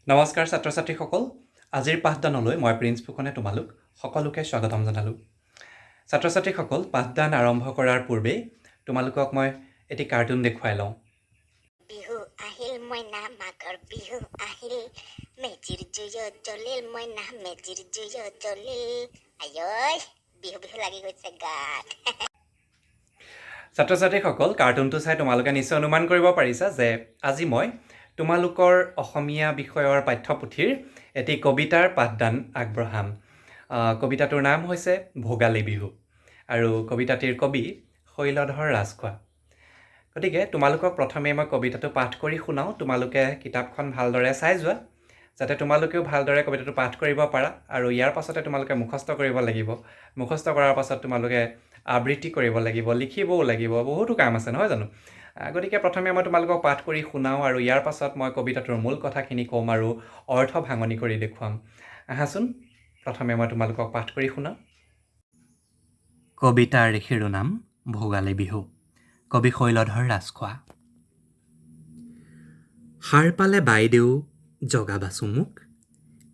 নমস্কাৰ ছাত্ৰ ছাত্ৰীসকল, আজিৰ পাঠদানলৈ মই প্ৰিন্স ফুকনে তোমালোক সকলোকে স্বাগতম জনালোঁ। ছাত্ৰ ছাত্ৰীসকল, পাঠদান আৰম্ভ কৰাৰ পূৰ্বেই তোমালোকক মই এটি কাৰ্টুন দেখুৱাই লওঁ। বিহু আহিল মইনা, মাঘৰ বিহু আহিল, মেজিৰ জুইও জ্বলিল মইনা, মেজিৰ জুইও জ্বলিল। আঐ, বিহু বিহু লাগি গৈছে গাত। ছাত্ৰ ছাত্ৰীসকল, কাৰ্টুনটো চাই তোমালোকে নিশ্চয় অনুমান কৰিব পাৰিছা যে আজি মই তোমালোকৰ অসমীয়া বিষয়ৰ পাঠ্যপুথিৰ এটি কবিতাৰ পাঠদান আগবঢ়াম। কবিতাটোৰ নাম হৈছে ভোগালী বিহু আৰু কবিতাটিৰ কবি শৈলধৰ ৰাজখোৱা। গতিকে তোমালোকক প্ৰথমে মই কবিতাটো পাঠ কৰি শুনাওঁ। তোমালোকে কিতাপখন ভালদৰে চাই যোৱা, যাতে তোমালোকেও ভালদৰে কবিতাটো পাঠ কৰিব পাৰা। আৰু ইয়াৰ পাছতে তোমালোকে মুখস্থ কৰিব লাগিব। মুখস্থ কৰাৰ পাছত তোমালোকে আবৃত্তি কৰিব লাগিব, লিখিবও লাগিব, বহুতো কাম আছে, নহয় জানো? গতিকে প্ৰথমে মই তোমালোকক পাঠ কৰি শুনাওঁ আৰু ইয়াৰ পাছত মই কবিতাটোৰ মূল কথাখিনি ক'ম আৰু অৰ্থ ভাঙনি কৰি দেখুৱাম। আহাচোন, প্ৰথমে মই তোমালোকক পাঠ কৰি শুনাওঁ। কবিতাৰ শিৰোনাম ভোগালী বিহু, কবি শৈলধৰ ৰাজখোৱা। সাৰ পালে বাইদেউ জগাবাচোঁ মোক,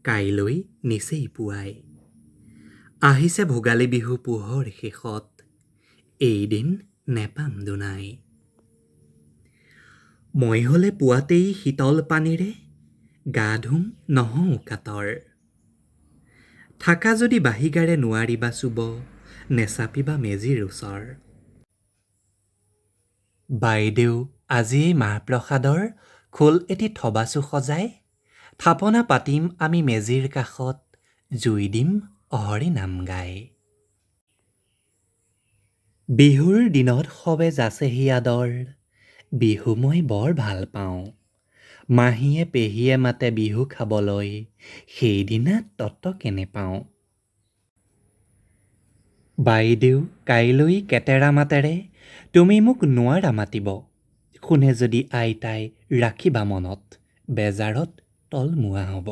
কাইলৈ নিচেই পুৱাই। আহিছে ভোগালী বিহু পুহৰ শেষত, এইদিন নেপাম দুনাই। মই হ'লে পুৱাতেই শীতল পানীৰে গা ধুম, নহওঁ কাতৰ। থাকা যদি বাহিগাৰে নোৱাৰিবা চুব, নেচাপিবা মেজিৰ ওচৰ। বাইদেউ, আজিয়েই মাহ প্ৰসাদৰ খোল এটি থবাচোঁ সজাই। থাপনা পাতিম আমি মেজিৰ কাষত, জুই দিম হৰি নাম গাই। বিহুৰ দিনত সবে যাচেহি আদৰ, বিহু মই বৰ ভাল পাওঁ। মাহীয়ে পেহীয়ে মাতে বিহু খাবলৈ, সেইদিনা তত কেনে পাওঁ। বাইদেউ, কাইলৈ কেটেৰা মাতেৰে তুমি মোক নোৱাৰা মাতিব। শুনে যদি আইতাই, ৰাখিবা মনত, বেজাৰত তলমুৱা হ'ব।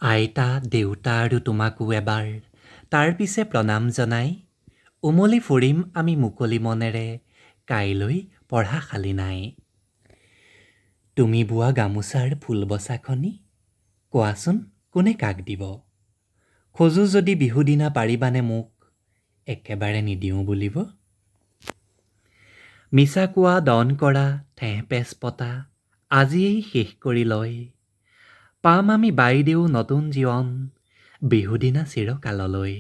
আইতা দেউতা আৰু তোমাকো এবাৰ তাৰ পিছে প্ৰণাম জনাই উমলি ফুৰিম আমি মুকলি মনেৰে, কাইলৈ পঢ়াশালি নাই। তুমি বোৱা গামোচাৰ ফুল বচাখনি কোৱাচোন কোনে কাক দিব? খোজো যদি বিহুদিনা পাৰিবানে মোক একেবাৰে নিদিওঁ বুলিব? মিছা কোৱা, দন কৰা, ঠেহ পেচ পতা আজিয়েই শেষ কৰি লয়। পাম আমি বাইদেউ নতুন জীৱন বিহুদিনা চিৰকাললৈ।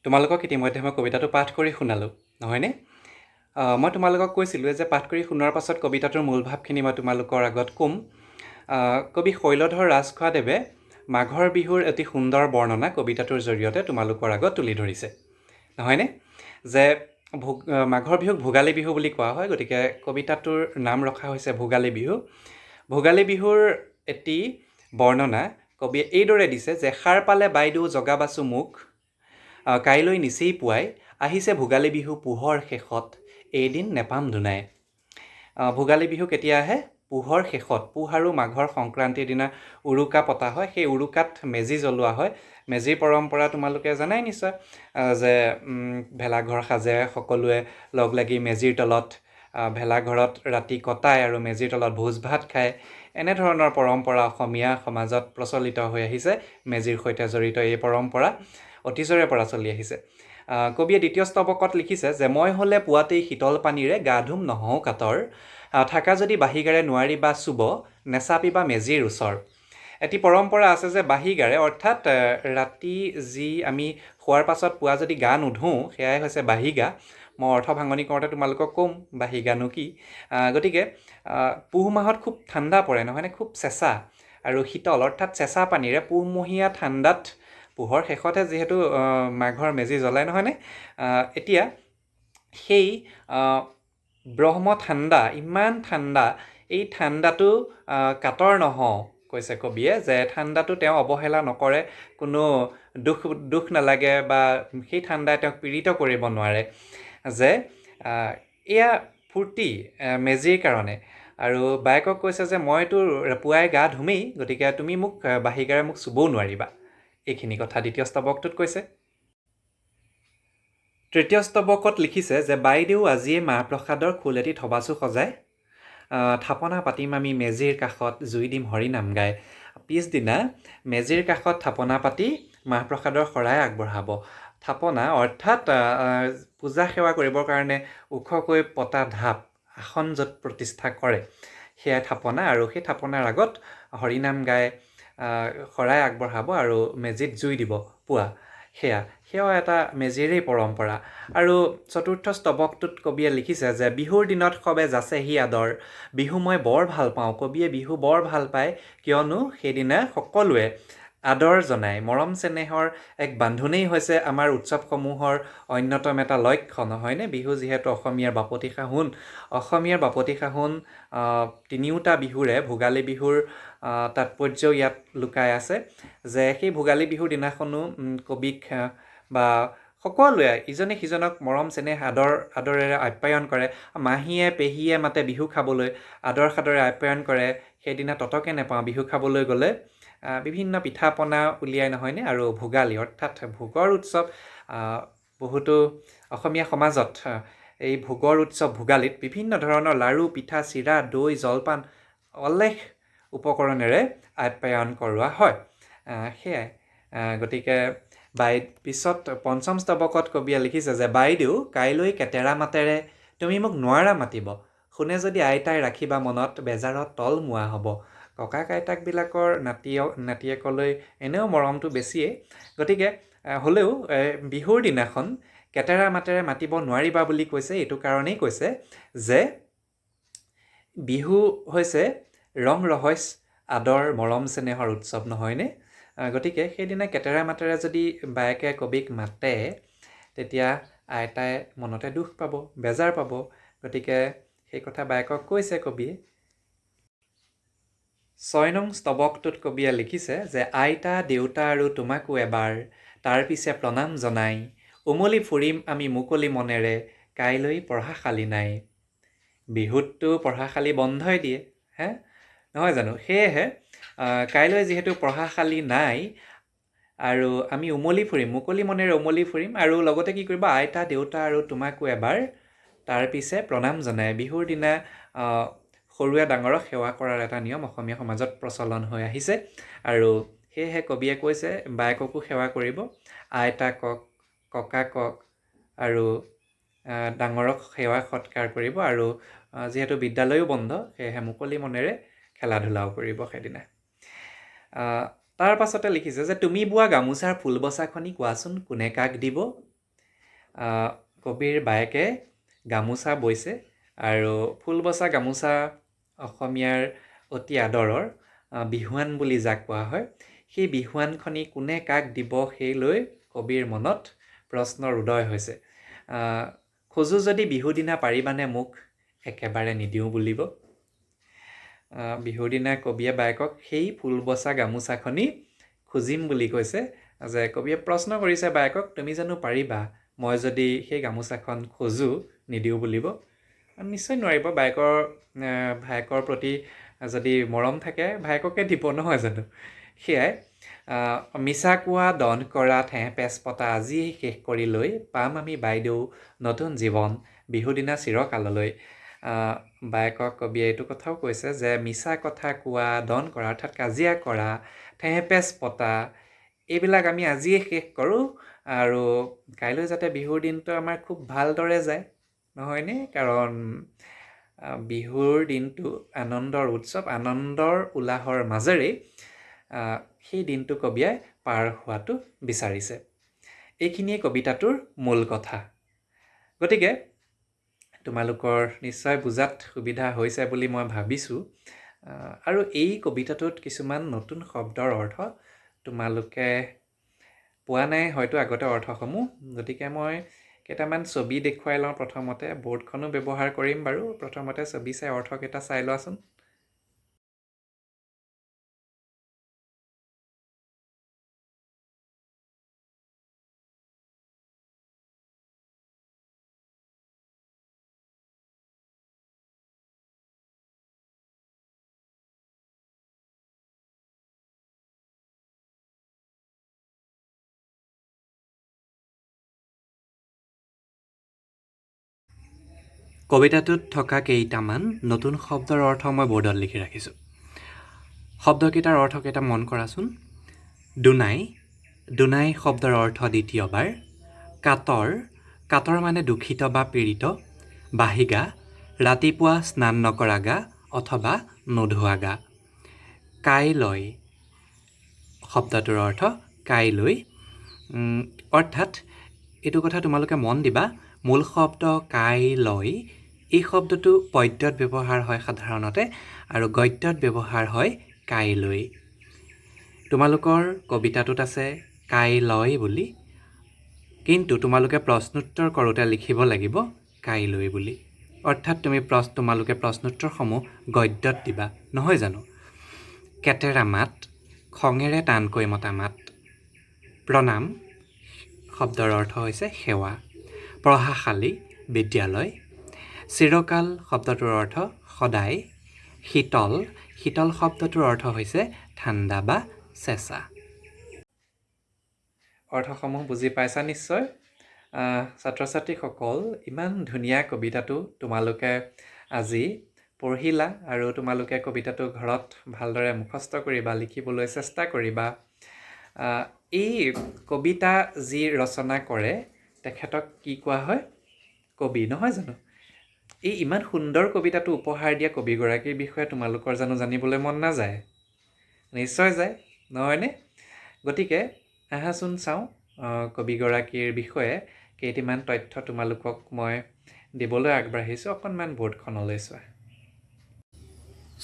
তোমালোকক ইতিমধ্যে মই কবিতাটো পাঠ কৰি শুনালোঁ, নহয়নে? মই তোমালোকক কৈছিলোঁ যে পাঠ কৰি শুনোৱাৰ পাছত কবিতাটোৰ মূল ভাৱখিনি মই তোমালোকৰ আগত ক'ম। কবি শৈলধৰ ৰাজখোৱাদেৱে মাঘৰ বিহুৰ অতি সুন্দৰ বৰ্ণনা কবিতাটোৰ জৰিয়তে তোমালোকৰ আগত তুলি ধৰিছে, নহয়নে? যে মাঘৰ বিহুক ভোগালী বিহু বুলি কোৱা হয়, গতিকে কবিতাটোৰ নাম ৰখা হৈছে ভোগালী বিহু। ভোগালী বিহুৰ এটি বৰ্ণনা কবিয়ে এইদৰে দিছে যে সাৰ পালে বাইদেউ জগাবাচোঁ মোক, কাইলৈ নিচেই পুৱাই। আহিছে ভোগালী বিহু পুহৰ শেষত, এইদিন নেপাম দুনাই। ভোগালী বিহু কেতিয়া আহে? পুহৰ শেষত। পুহ আৰু মাঘৰ সংক্ৰান্তিৰ দিনা উৰুকা পতা হয়। সেই উৰুকাত মেজি জ্বলোৱা হয়। মেজিৰ পৰম্পৰা তোমালোকে জানাই নিশ্চয় যে ভেলাঘৰ সাজে, সকলোৱে লগ লাগি মেজিৰ তলত ভেলাঘৰত ৰাতি কটায় আৰু মেজিৰ তলত ভোজ ভাত খায়। এনেধৰণৰ পৰম্পৰা অসমীয়া সমাজত প্ৰচলিত হৈ আহিছে। মেজিৰ সৈতে জড়িত এই পৰম্পৰা অতীজৰে পৰা চলি আহিছে। কবিয়ে দ্বিতীয় স্তৱকত লিখিছে যে মই হ'লে পুৱাতেই শীতল পানীৰে গা ধুম, নহওঁ কাতৰ। থাকা যদি বাহিগাৰে নোৱাৰিবা চুব, নেচাপিবা মেজিৰ ওচৰ। এটি পৰম্পৰা আছে যে বাহিগাৰে, অৰ্থাৎ ৰাতি যি আমি শোৱাৰ পাছত পুৱা যদি গা নোধোওঁ, সেয়াই হৈছে বাহিগা। মই অৰ্থ ভাঙনি কৰোঁতে তোমালোকক ক'ম বাহিগানো কি। গতিকে পুহ মাহত খুব ঠাণ্ডা পৰে, নহয়নে? খুব চেঁচা আৰু শীতল, অৰ্থাৎ চেঁচা পানীৰে পুহমহীয়া ঠাণ্ডাত, পুহৰ শেষতহে যিহেতু মাঘৰ মেজি জ্বলায়, নহয়নে? এতিয়া সেই ব্ৰহ্ম ঠাণ্ডা, ইমান ঠাণ্ডা, এই ঠাণ্ডাটো কাতৰ নহওঁ কৈছে কবিয়ে, যে ঠাণ্ডাটো তেওঁ অৱহেলা নকৰে, কোনো দুখ নালাগে বা সেই ঠাণ্ডাই তেওঁক পীড়িত কৰিব নোৱাৰে। যে এয়া ফূৰ্তি মেজিৰ কাৰণে। আৰু বায়েকক কৈছে যে মইতো পুৱাই গা ধুমেই, গতিকে তুমি মোক বাহিগাৰে মোক চুবও নোৱাৰিবা। এইখিনি কথা দ্বিতীয় স্তৱকটোত কৈছে। তৃতীয় স্তৱকত লিখিছে যে বাইদেউ, আজিয়ে মাহ প্ৰসাদৰ খোল এটি থবাচোঁ সজাই। থাপনা পাতিম আমি মেজিৰ কাষত, জুই দিম হৰিনাম গাই। পিছদিনা মেজিৰ কাষত থাপনা পাতি মাহ প্ৰসাদৰ শৰাই আগবঢ়াব। থাপনা অৰ্থাৎ পূজা সেৱা কৰিবৰ কাৰণে ওখকৈ পতা ঢাপ, আসন য'ত প্ৰতিষ্ঠা কৰে সেয়াই থাপনা। আৰু সেই থাপনাৰ আগত হৰিনাম গাই শৰাই আগবঢ়াব আৰু মেজিত জুই দিব পুৱা। সেয়াও এটা মেজিৰেই পৰম্পৰা। আৰু চতুৰ্থ স্তৱকটোত কবিয়ে লিখিছে যে বিহুৰ দিনত সবে যাচেহি আদৰ, বিহু মই বৰ ভাল পাওঁ। কবিয়ে বিহু বৰ ভাল পায় কিয়নো সেইদিনা সকলোৱে আদৰ জনায়। মৰম চেনেহৰ এক বান্ধোনেই হৈছে আমাৰ উৎসৱসমূহৰ অন্যতম এটা লক্ষ্য, নহয়নে? বিহু যিহেতু অসমীয়াৰ বাপতি সাহোন, অসমীয়াৰ বাপতি সাহোন তিনিওটা বিহুৰে ভোগালী বিহুৰ তাৎপৰ্যও ইয়াত লুকাই আছে যে সেই ভোগালী বিহুৰ দিনাখনো কবিক বা সকলোৱে ইজনে সিজনক মৰম চেনেহ আদৰেৰে আপ্যায়ন কৰে। মাহীয়ে পেহীয়ে মাতে বিহু খাবলৈ, আদৰ সাদৰে আপ্যায়ন কৰে। সেইদিনা ততকে নেপাওঁ বিহু খাবলৈ গ'লে বিভিন্ন পিঠা পনা উলিয়াই, নহয়নে? আৰু ভোগালী অৰ্থাৎ ভোগৰ উৎসৱ, বহুতো অসমীয়া সমাজত এই ভোগৰ উৎসৱ ভোগালীত বিভিন্ন ধৰণৰ লাড়ু, পিঠা, চিৰা, দৈ, জলপান অলেখ উপকৰণেৰে আপ্যায়ন কৰোৱা হয়। সেয়াই। গতিকে পিছত পঞ্চম স্তৱকত কবিয়ে লিখিছে যে বাইদেউ কাইলৈ কেটেৰা মাতেৰে তুমি মোক নোৱাৰা মাতিব, শুনে যদি আইতাই ৰাখিবা মনত, বেজাৰত তলমুৱা হ'ব। ককাক আইতাকবিলাকৰ নাতিয়েকলৈ এনেও মৰমটো বেছিয়েই, গতিকে হ'লেও বিহুৰ দিনাখন কেটেৰা মাতেৰে মাতিব নোৱাৰিবা বুলি কৈছে। এইটো কাৰণেই কৈছে যে বিহু হৈছে ৰং ৰহইচ আদৰ মৰম চেনেহৰ উৎসৱ, নহয়নে? গতিকে সেইদিনা কেটেৰা মাতেৰে যদি বায়েকে কবিক মাতে তেতিয়া আইতাই মনতে দুখ পাব, বেজাৰ পাব। গতিকে সেই কথা বায়েকক কৈছে কবিয়ে। 6 নং স্তৱকটোত কবিয়ে লিখিছে যে আইতা দেউতা আৰু তোমাকো এবাৰ তাৰ পিছে প্ৰণাম জনাই, উমলি ফুৰিম আমি মুকলি মনেৰে, কাইলৈ পঢ়াশালি নাই। বিহুততো পঢ়াশালি বন্ধই দিয়ে হে, নহয় জানো? সেয়েহে কাইলৈ যিহেতু পঢ়াশালি নাই আৰু আমি উমলি ফুৰিম, মুকলি মনেৰে উমলি ফুৰিম। আৰু লগতে কি কৰিব, আইতা দেউতা আৰু তোমাকো এবাৰ তাৰ পিছে প্ৰণাম জনাই। বিহুৰ দিনা সৰুৱে ডাঙৰক সেৱা কৰাৰ এটা নিয়ম অসমীয়া সমাজত প্ৰচলন হৈ আহিছে। আৰু সেয়েহে কবিয়ে কৈছে বায়েককো সেৱা কৰিব, আইতাকক, ককাকক আৰু ডাঙৰক সেৱা সৎকাৰ কৰিব। আৰু যিহেতু বিদ্যালয়ো বন্ধ সেয়েহে মুকলি মনেৰে খেলা ধূলাও কৰিব সেইদিনা। তাৰ পাছতে লিখিছে যে তুমি বোৱা গামোচাৰ ফুল বচাখনি কোৱাচোন কোনে কাক দিব। কবিৰ বায়েকে গামোচা বৈছে আৰু ফুল বচা গামোচা অসমীয়াৰ অতি আদৰৰ বিহুৱান বুলি যাক কোৱা হয়, সেই বিহুৱানখনি কোনে কাক দিব সেই লৈ কবিৰ মনত প্ৰশ্নৰ উদয় হৈছে। খোজো যদি বিহুৰ দিনা পাৰিবানে মোক, একেবাৰে নিদিওঁ বুলিব। বিহুৰ দিনা কবিয়ে বায়েকক সেই ফুল বচা গামোচাখনি খুজিম বুলি কৈছে। যে কবিয়ে প্ৰশ্ন কৰিছে বায়েকক, তুমি জানো পাৰিবা মই যদি সেই গামোচাখন খোজোঁ নিদিওঁ বুলিব? নিশ্চয় নোৱাৰিব। ভায়েকৰ প্ৰতি যদি মৰম থাকে ভায়েককে দিব, নহয় জানো? সেয়াই। মিছা কোৱা, দণ্ড কৰা, ঠেহ পেচ পতা আজিয়েই শেষ কৰি লৈ পাম আমি বাইদেউ নতুন জীৱন, বিহু দিনা চিৰকাললৈ। বায়েকক কবিয়ে এইটো কথাও কৈছে যে মিছা কথা কোৱা, দণ্ড কৰা অৰ্থাৎ কাজিয়া কৰা, ঠেহ পেচ পতা এইবিলাক আমি আজিয়ে শেষ কৰোঁ আৰু কাইলৈ যাতে বিহুৰ দিনটো আমাৰ খুব ভালদৰে যায়, নহয়নে? কাৰণ বিহুৰ দিনটো আনন্দৰ উৎসৱ, আনন্দৰ উলাহৰ মাজেৰেই সেই দিনটো কবিয়ে পাৰ হোৱাটো বিচাৰিছে। এইখিনিয়ে কবিতাটোৰ মূল কথা। গতিকে তোমালোকৰ নিশ্চয় বুজাত সুবিধা হৈছে বুলি মই ভাবিছোঁ। আৰু এই কবিতাটোত কিছুমান নতুন শব্দৰ অৰ্থ তোমালোকে পোৱা নাই হয়তো আগতে অৰ্থসমূহ, গতিকে মই কেইটামান ছবি দেখুৱাই লওঁ। প্ৰথমতে বৰ্ডখনো ব্যৱহাৰ কৰিম বাৰু, প্ৰথমতে ছবি চাই অৰ্থকেইটা চাই লোৱাচোন। কবিতাটোত থকা কেইটামান নতুন শব্দৰ অৰ্থ মই ব'ৰ্ডত লিখি ৰাখিছোঁ। শব্দকেইটাৰ অৰ্থকেইটা মন কৰাচোন। দুনাই, দুনাই শব্দৰ অৰ্থ দ্বিতীয়বাৰ। কাতৰ, কাতৰ মানে দুখিত বা পীড়িত। বাহিগা, ৰাতিপুৱা স্নান নকৰা গা অথবা নোধোৱা গা। কাইলৈ শব্দটোৰ অৰ্থ কাইলৈ। অৰ্থাৎ এইটো কথা তোমালোকে মন দিবা, মূল শব্দ কাইলৈ, এই শব্দটো পদ্যত ব্যৱহাৰ হয় সাধাৰণতে আৰু গদ্যত ব্যৱহাৰ হয় কাইলৈ। তোমালোকৰ কবিতাটোত আছে কাইলৈ বুলি, কিন্তু তোমালোকে প্ৰশ্নোত্তৰ কৰোঁতে লিখিব লাগিব কাইলৈ বুলি। অৰ্থাৎ তোমালোকে প্ৰশ্নোত্তৰসমূহ গদ্যত দিবা, নহয় জানো? কেটেৰা মাত, খঙেৰে টানকৈ মতা মাত। প্ৰণাম শব্দৰ অৰ্থ হৈছে সেৱা। পঢ়াশালী, বিদ্যালয়। চিৰকাল শব্দটোৰ অৰ্থ সদায়। শীতল, শীতল শব্দটোৰ অৰ্থ হৈছে ঠাণ্ডা বা চেঁচা। অৰ্থসমূহ বুজি পাইছা নিশ্চয়। ছাত্ৰ ছাত্ৰীসকল, ইমান ধুনীয়া কবিতাটো তোমালোকে আজি পঢ়িলা আৰু তোমালোকে কবিতাটো ঘৰত ভালদৰে মুখস্থ কৰিবা, লিখিবলৈ চেষ্টা কৰিবা। এই কবিতা যি ৰচনা কৰে তেখেতক কি কোৱা হয়? কবি, নহয় জানো? এই ইমান সুন্দৰ কবিতাটো উপহাৰ দিয়া কবিগৰাকীৰ বিষয়ে তোমালোকৰ জানো জানিবলৈ মন নাযায়? নিশ্চয় যায়, নহয়নে? গতিকে আহাচোন চাওঁ কবিগৰাকীৰ বিষয়ে কেইটিমান তথ্য তোমালোকক মই দিবলৈ আগবাঢ়িছোঁ। অকণমান ব'ৰ্ডখনলৈ চোৱা।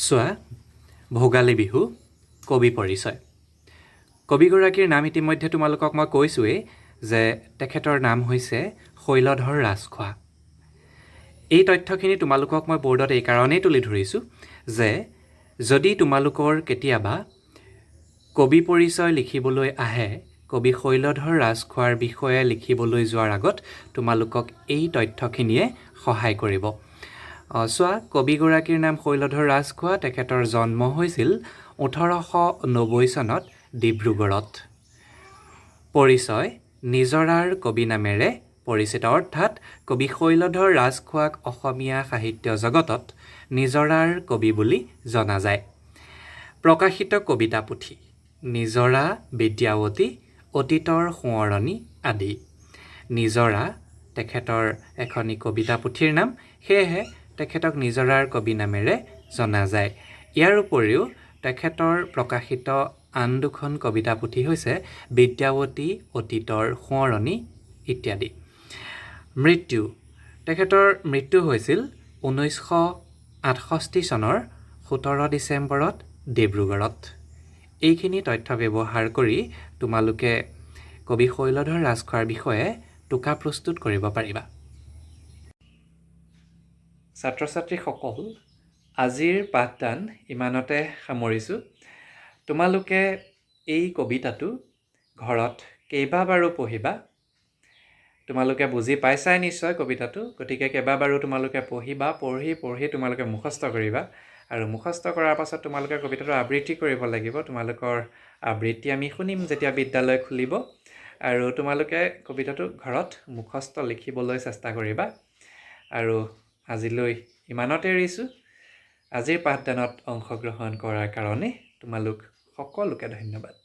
চোৱা, ভোগালী বিহু, কবি পৰিচয়। কবিগৰাকীৰ নাম ইতিমধ্যে তোমালোকক মই কৈছোঁৱেই যে তেখেতৰ নাম হৈছে শৈলধৰ ৰাজখোৱা। এই তথ্যখিনি তোমালোকক মই ব'ৰ্ডত এইকাৰণেই তুলি ধৰিছোঁ যে যদি তোমালোকৰ কেতিয়াবা কবি পৰিচয় লিখিবলৈ আহে, কবি শৈলধৰ ৰাজখোৱাৰ বিষয়ে লিখিবলৈ যোৱাৰ আগত তোমালোকক এই তথ্যখিনিয়ে সহায় কৰিব। চোৱা, কবিগৰাকীৰ নাম শৈলধৰ ৰাজখোৱা। তেখেতৰ জন্ম হৈছিল 1890 চনত ডিব্ৰুগড়ত। পৰিচয়, নিজৰাৰ কবি নামেৰে পৰিচিত। অৰ্থাৎ কবি শৈলধৰ ৰাজখোৱাক অসমীয়া সাহিত্য জগতত নিজৰাৰ কবি বুলি জনা যায়। প্ৰকাশিত কবিতা পুথি নিজৰা, বিদ্যাৱতী, অতীতৰ সোঁৱৰণি আদি। নিজৰা তেখেতৰ এখনি কবিতা পুথিৰ নাম, সেয়েহে তেখেতক নিজৰাৰ কবি নামেৰে জনা যায়। ইয়াৰ উপৰিও তেখেতৰ প্ৰকাশিত আন দুখন কবিতা পুথি হৈছে বিদ্যাৱতী, অতীতৰ সোঁৱৰণি ইত্যাদি। মৃত্যু, তেখেতৰ মৃত্যু হৈছিল 1968 চনৰ 17 ডিচেম্বৰত ডিব্ৰুগড়ত। এইখিনি তথ্য ব্যৱহাৰ কৰি তোমালোকে কবি শৈলধৰ ৰাজখোৱাৰ বিষয়ে টোকা প্ৰস্তুত কৰিব পাৰিবা। ছাত্ৰ ছাত্ৰীসকল, আজিৰ পাঠদান ইমানতে সামৰিছোঁ। তোমালোকে এই কবিতাটো ঘৰত কেইবাবাৰো পঢ়িবা। তোমালোকে বুজি পাইছাই নিশ্চয় কবিতাটো, গতিকে কেইবাবাৰো তোমালোকে পঢ়িবা। পঢ়ি পঢ়ি তোমালোকে মুখস্থ কৰিবা আৰু মুখস্থ কৰাৰ পাছত তোমালোকে কবিতাটো আবৃত্তি কৰিব লাগিব। তোমালোকৰ আবৃত্তি আমি শুনিম যেতিয়া বিদ্যালয় খুলিব। আৰু তোমালোকে কবিতাটো ঘৰত মুখস্থ লিখিবলৈ চেষ্টা কৰিবা। আৰু আজিলৈ ইমানতে এৰিছোঁ। আজিৰ পাঠদানত অংশগ্ৰহণ কৰাৰ কাৰণে তোমালোক সকলোকে ধন্যবাদ।